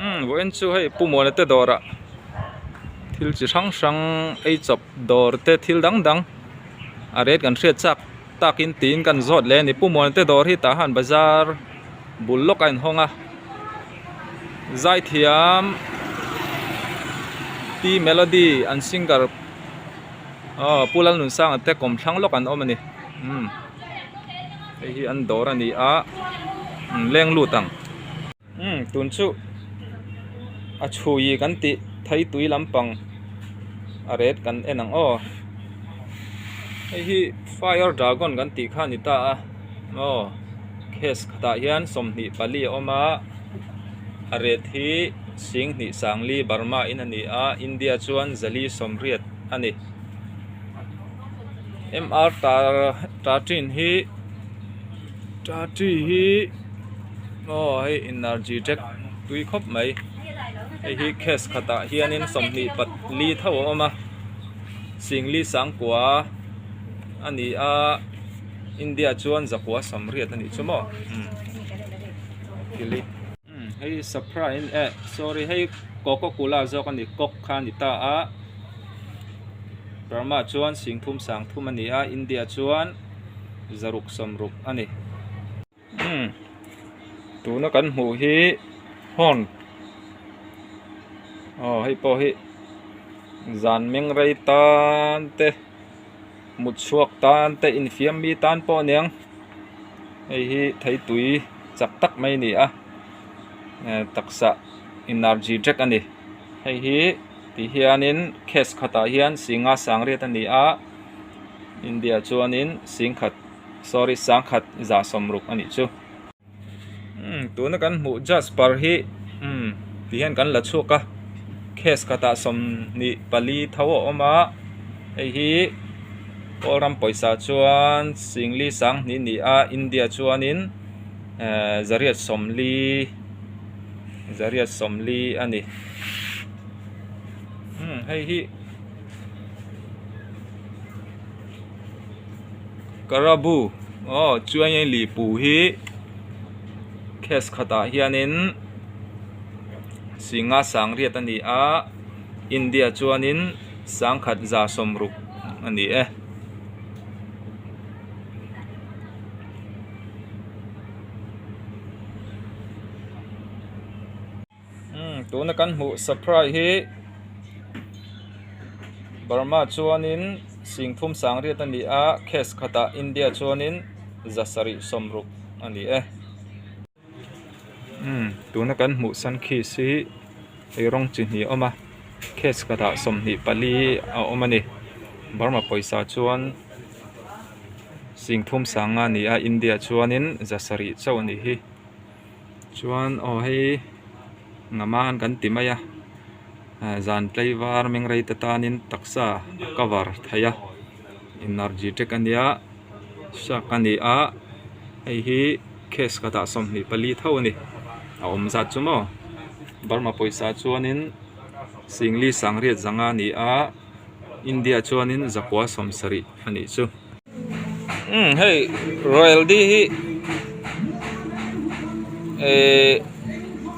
Umm vawiin chu hei Pu Muana te dawrah thil chi hrang hrang ei chawp dawr te thil dang dang a rate kan hriat chak takin tiin kan zawt leh a ni Pu Muana te dawr hi tah han bazar bul lawk a inhawng a zaithiam P Melody an singer aw Pu Lalnunsanga te kawmthlang lawk an awm a ni umm hei hi an dawr a ni a leng lut ang. Umm tun chu a chhui kan tih thei tui lampang a ret kan en ang aw hei hi fire dragon kan tih kha a ni ta a aw case khatah hian 24 a awm a a ret hi singhnih sangli burma in a ni a India chuan zali sawmriat a ni mr tar hi hi. Aw hei energy drink tui khawp mai hei hi case khatah hianin 24 tho a awm a singli sangkua a ni a India chuan zakua sawmriat a nih chu maw umm hei surprise eh sorry hei coca cola zawk a ni coke kha a ni ta a Burma chuan singthum sangthum a ni a India chuan zaruk sawmruk a ni. Umm tuna kan hmuh hi horn aw hei pawh hi zan meng rei tan te mut chhuak tan te infiam mi tan pawh a niang hei hi theitui chak tak mai a ni a eh taksa energy drink a ni hei hi ti hianin case khatah hian singa sangriat a ni a India chuanin singkhat. Sorry sangkhat za sawmruk a nih chu. Umm tuna kan hmuh Jasper hi umm ti hian kan la chhuak a case khatah 24 tho a awm a hei hi Kawlram pawisa chuan singli sanghnih a ni a India chuanin ehh zariat sawmli zariat sawmli a ni umm hei hi. Karabu aw chuan lipu hi case khatah hianin singa sangriat a ni a India chuanin sangkhat za sawmruk a ni e. Umm tuna kan hmuh surprise hi Burma chuanin singthum sangriat a ni a case khatah India chuanin zasarih sawmruk a ni e. Umm tuna kan hmuh sunkist hi ei rawng chi hnih a awm a case khatah 24 a awm a ni Burma pawisa chuan singthum sanga a ni a India chuanin zasarih chauh a nih hi. Chuan aw hei ngaman kan ti mai a zan tlaivar meng rei te tanin taksa a cover thei a energy drink a nia shark a ni a hei hi case khatah 24 tho a ni a awm zat chu maw Burma pawisa chuanin singli sangriat zanga a ni a India chuanin zakua sawmsarih a nih chu. Umm hei royal D hi ehh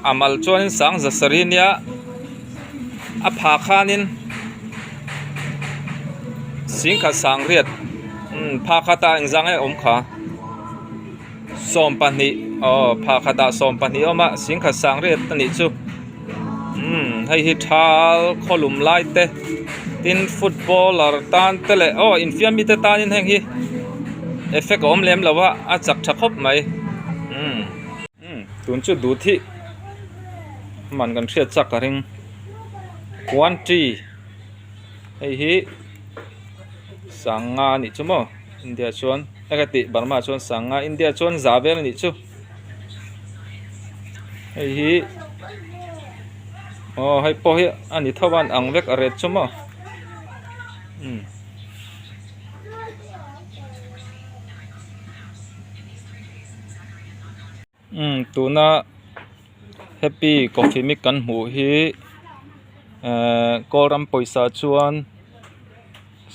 a mal chuanin sang za sarih ania a pha khanin singkhat sangriat umm pha khatah engzah nge awm kha 12 aw pha khatah 12 a awm a singkhat sangriat a nih chu. Umm hei hi thal khawlum lai te tin footballer tan te leh aw infiam mite tanin heng hi effect a awm lem lo a a chak tha khawp mai umm umm tun chu dut hi man kan hriat chak ka ring quantity hei hi sanga a nih chu maw India chuan eng a tih Burma chuan sanga India chuan za vel a nih chu. Hei hi aw hei pawh hi a ni tho a an ang vek a ret chu maw umm. Umm tuna happy coffee mix kan hmuh hi ehh kawlram pawisa chuan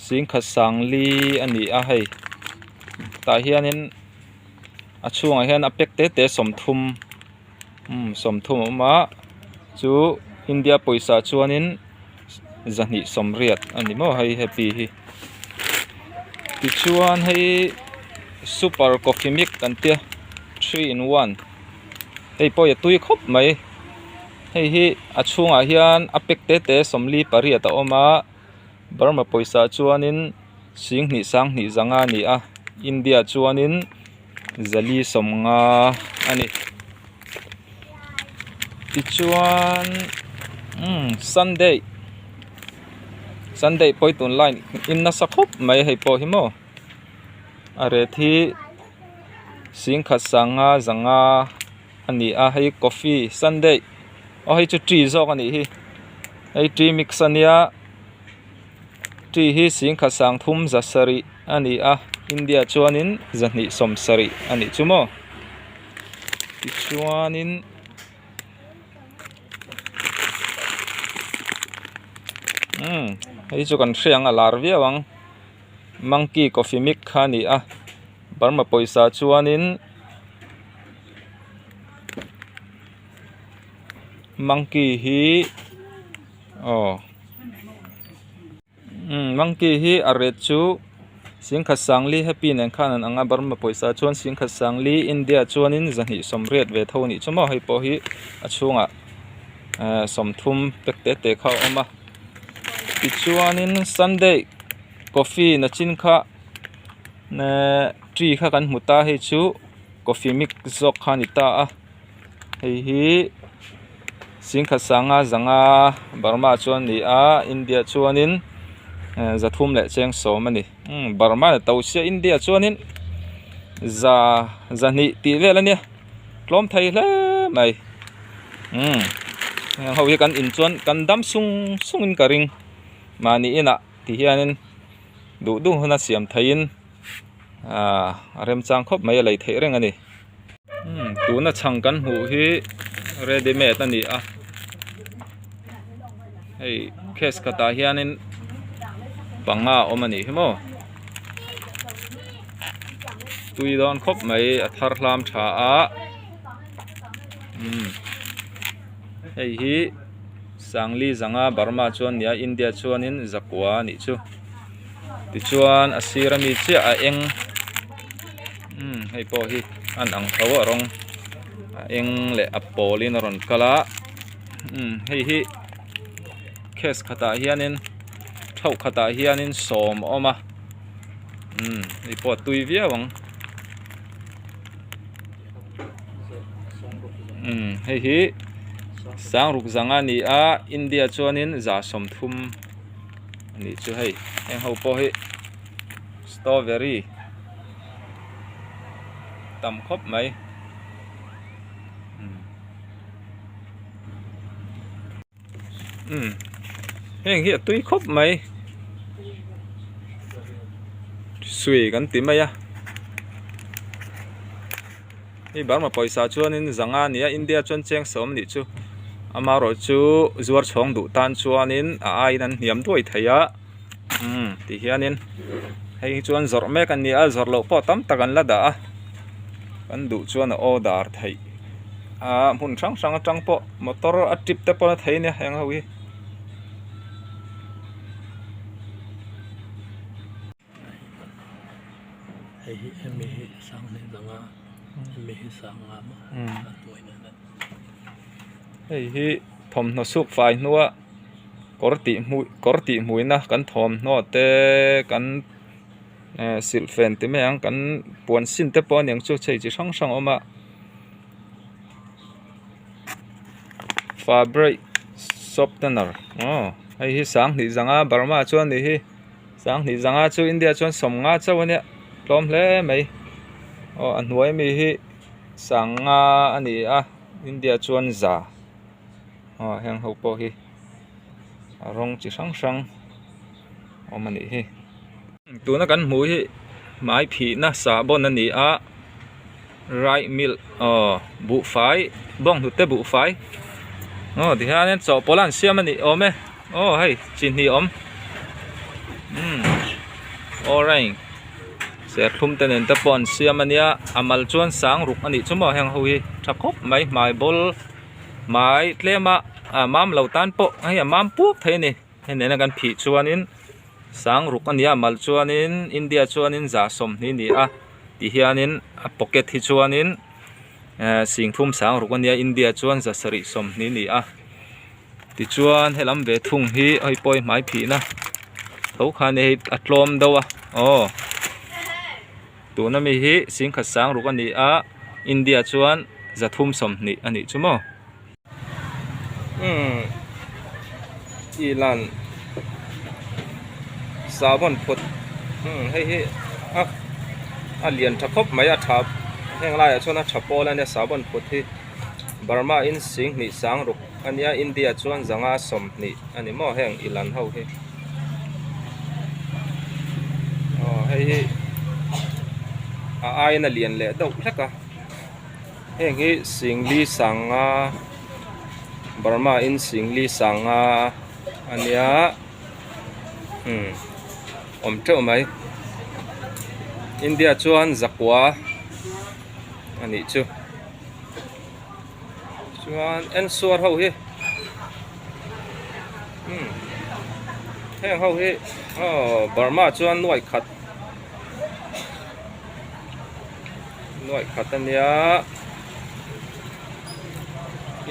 singkhat sangli a ni a hei tah hianin. A chhungah hian a pack te te 30 umm 30 a awm a chu India pawisa chuanin zahnih sawmriat a ni maw hei happy hi tichuan hei super coffee mix kan tia 3 in 1 hei pawh hi a tui khawp mai hei hi a chhungah hian a pack te te 48 a awm a Burma pawisa chuanin singhnih sanghnih zanga a ni a India chuanin 450 a ni tichuan umm sunday sunday pawh hi tunlai in nasa khawp mai hei pawh hi maw a ret hi singkhat sanga zanga a ni a hei coffee sunday aw hei chu tea zawk a nih hi hei tea mix a nia tea hi singkhat sang thum za sarih a ni a India chuanin zahnih sawm sarih a nih chu maw tichuanin umm hei chu kan hre ang a lar viau ang monkey coffee mix kha a ni a Burma pawisa chuanin monkey hi aw umm monkey hi a ret chu singkhat sangli happy nen khan an ang a Burma pawisa chuan singkhat sangli India chuanin zahnih sawmriat ve tho a nih chu maw hei pawh hi a chhungah ehh sawmthum pack te te kha a awm a tichuanin sunday coffee nachin kha ehh tea kha kan hmu ta hei chu coffee mix zawk kha a ni ta a hei hi singkhat sanga zanga Burma chuan a ni a India chuanin ehh zathum leh cheng sawm a ni umm Burma ni to sia India chuanin za zahnih tih vel a nia tlawm thei hle mai umm heng ho hi kan in chuan kan dam sung sung in ka ring mahni inah ti hianin. Duh duh huna siam theihin aaa a remchang khawp mai a lei theih reng a ni. Umm tuna chhang kan hmuh hi ready made a ni a hei case khatah hianin panga a awm a nih hi maw tui dawn khawp mai a thar hlam tha a umm hei hi. Sangli zanga Burma chuan nia India chuanin zakua a nih chu tichuan a sir ami chiah a eng umm hei pawh hi an ang tho a rawng a eng leh a pawl in a rawn kal a umm hei hi case khatah hianin thauh khatah hianin sawm a awm a umm hei pawh a tui viau ang umm hei hi sangruk zanga a ni a India chuanin za sawmthum a nih chu hei heng ho pawh hi strawberry tam khawp mai umm heng hi a tui khawp mai sui kan ti mai a hei burma pawisa chuanin zanga a ni a india chuan cheng sawm a nih chu amaherawh chu zuar chhawng duh tan chuanin a aiin an hniam duai thei a umm ti hianin hei hi chuan zawrh mek a ni a zawrh loh pawh tam tak an la dah a kan duh chuan a order theih a hmun hrang hrang atang pawh motor a trip te pawh a thei a nia heng ho hi. Hei hi hemi hi sanghnih zanga hemi hi sanga maw a hnuai nen a. Hei hi thawmhnaw suk fai hnua kawr tih hmui kawr tih hmuina kan thawmhnaw te kan eh silhfen ti mai ang kan puan sin te pawh a niang chu chei chi hrang hrang a awm a fabric softener aw hei hi sanghnih zanga burma chuan nih hi sanghnih zanga chu india chuan sawmnga chauh a nia tlawm hle mai aw a hnuai ami hi sanga a ni a india chuan za aw heng ho pawh hi a rawng chi hrang hrang awm a nih hi tuna kan hmuh hi hmai phihna sahbawn a ni a rice milk aw buhfai bawnghnute buhfai aw tihianin chawhpawlh an siam a ni awm e aw hei chi hnih awm umm orange serthlum te nen te pawh an siam a nia a mal chuan sang ruk a nih chu maw heng ho hi tha khawp mai hmai bawl hmai tlem a. a mam lo tan pawh hei a mam puak thei a ni hei nena kan phih chuanin sang ruk a ni a mal chuanin India chuanin za sawmhnih a ni a tihianin a pocket hi chuanin ehh singthum sang ruk a nia India chuan za sarih sawmhnih a ni a tichuan helam ve thung hi hei pawh hi hmai phihna tho kha a ni hei a tlawm deuh a aw. Tuna mi hi singkhat sang ruk a ni a, India chuan zathum 20 a nih chu maw? Umm Ilan sahbawn phut umm hei hi a a lian tha khawp mai a tha heng laiah chuan a tha pawl a nia sahbawn phut hi Burma in singhnih sang ruk a nia India chuan zanga 20 a ni maw heng Ilan ho hi. Aw hei hi a aiin a lian leh deuh hlek a heng hi singli sanga Burma in singli sanga a nia umm awm teuh mai India chuan zakua a nih chu chuan ensuar ho hi. Umm heng ho hi aw Burma chuan nuaih khat nuaih khat a nia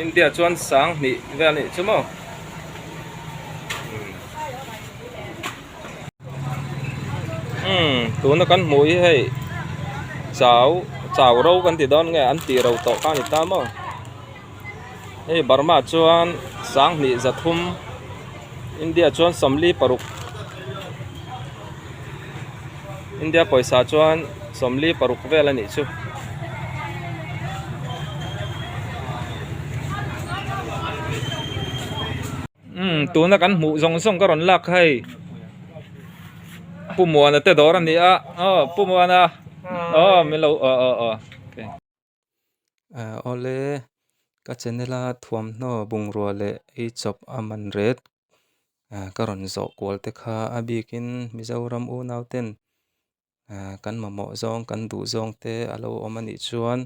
India chuan sang hnih vel a nih chu maw umm tuna kan hmuh hi hei chau chau ro kan ti dawn nge an tih ro tawh kha a ni ta maw. Hei Burma chuan sanghnih zathum India chuan 46 India pawisa chuan 46 vel a nih chu. Umm tuna kan hmuh zawng zawng ka rawn lak kha hei Pu Muana te dawr a ni a aw Pu Muana aw min lo aw aw aw okay. Awle ka channel a thuamhnaw bungrua leh ei chawp a man ret ka rawn zawh kual te kha a bikin Mizoram unau ten kan mamawh zawng kan duh zawng te a lo awm a nih chuan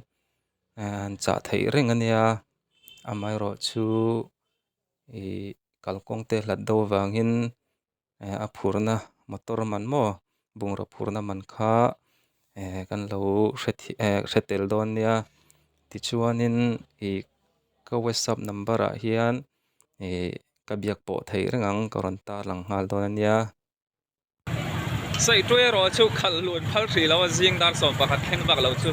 an chah theih reng a nia amaherawhchu ih kalkawng te hlat deuh avangin a phurna motor man maw bungraw phurna man kha eh kan lo hre eh hre tel dawn nia tichuanin ih ka whatsapp number ah hian ih ka biak pawh theih reng ang ka rawn tarlang nghal dawn a nia. Saihtuai erawh chu khalh luan phal hrih lo a zing dar 11 thleng vak lo chu.